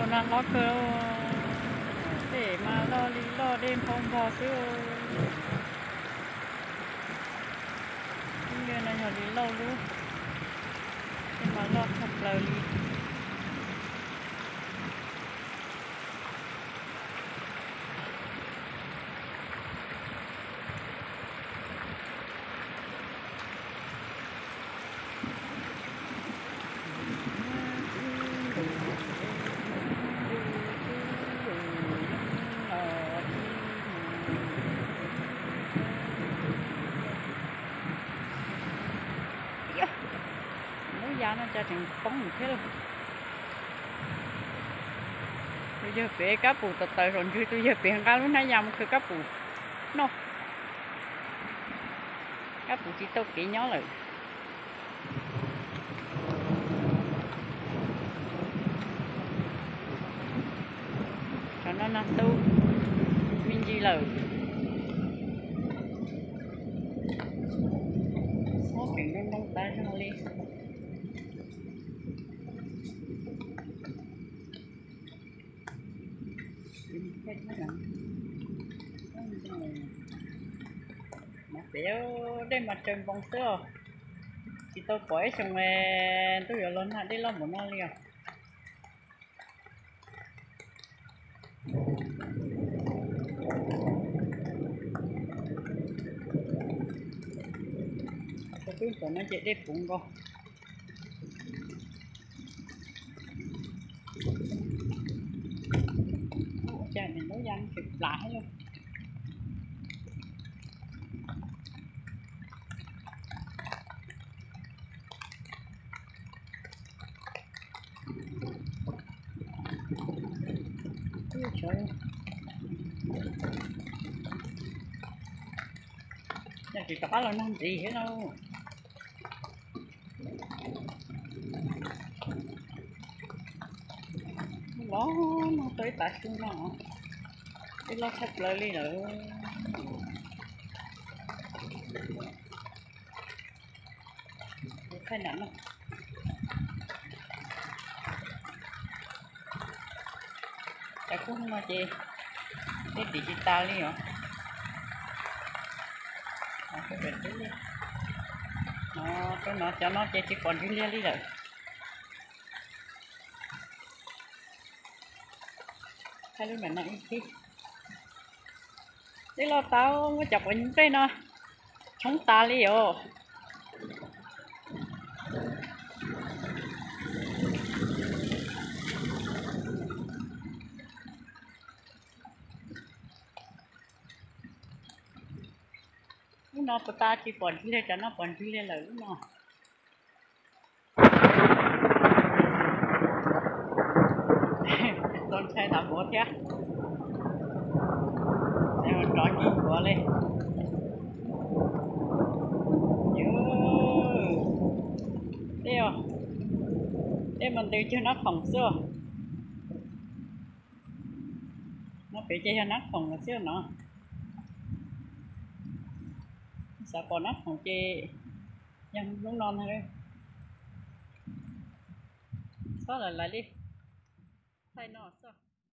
Nag hlob kawg, tej mas loj li loj dej nphau npog xwb. Lub liaj no yog li lauj lub, tej mas loj tshaj plaws li. Lub ya no cas tseem poob thiab lauj. Tus yawg pem kab pum tawm tawm saum ntswg, tus yawg pem nqa lub hnab ya mus khaws kab pum noj. Kab pum tsis tau kev nyob lawm. Cov no nag tu me ntsis lawm. Xob pem no ntoo tas zog li. Mas pem dej mas tsaws npoos xwb os. Tsis tau pom ib xyoo ntuj yuav los nag dej loj npaum no li os. Tus twb pom no ces dej puv nkaus. Ua cas niam lub ya tseem plam thiab lauj. Yog tsis rov qab los nag ntxiv thiab lauj. Los nag tau ib tav su no, ib loj tshaj plaws li lawm. Thaij nram no, cov kub no ces dej tim tsis tas li os. Rau no cov no ces tsis pom ntswg liag li lawm. Thaij lub nram no ib tib. Dej loj tau muab cov quav nplej no tshoob tas li os. Lub no puas tas tsis pom ntswg li, cov no pom ntswg li lawm lub no. Txaus ntshai tas npaum thiab. Rov nkim nkuav li. Tej, tej mas ntws cag nab khoom xwb. No pem ces yog nab khoom lawm xwb no. Xav pom nab khoom ces yog hnub no ntag. Txhob lawm lawm li. Thaij no xwb.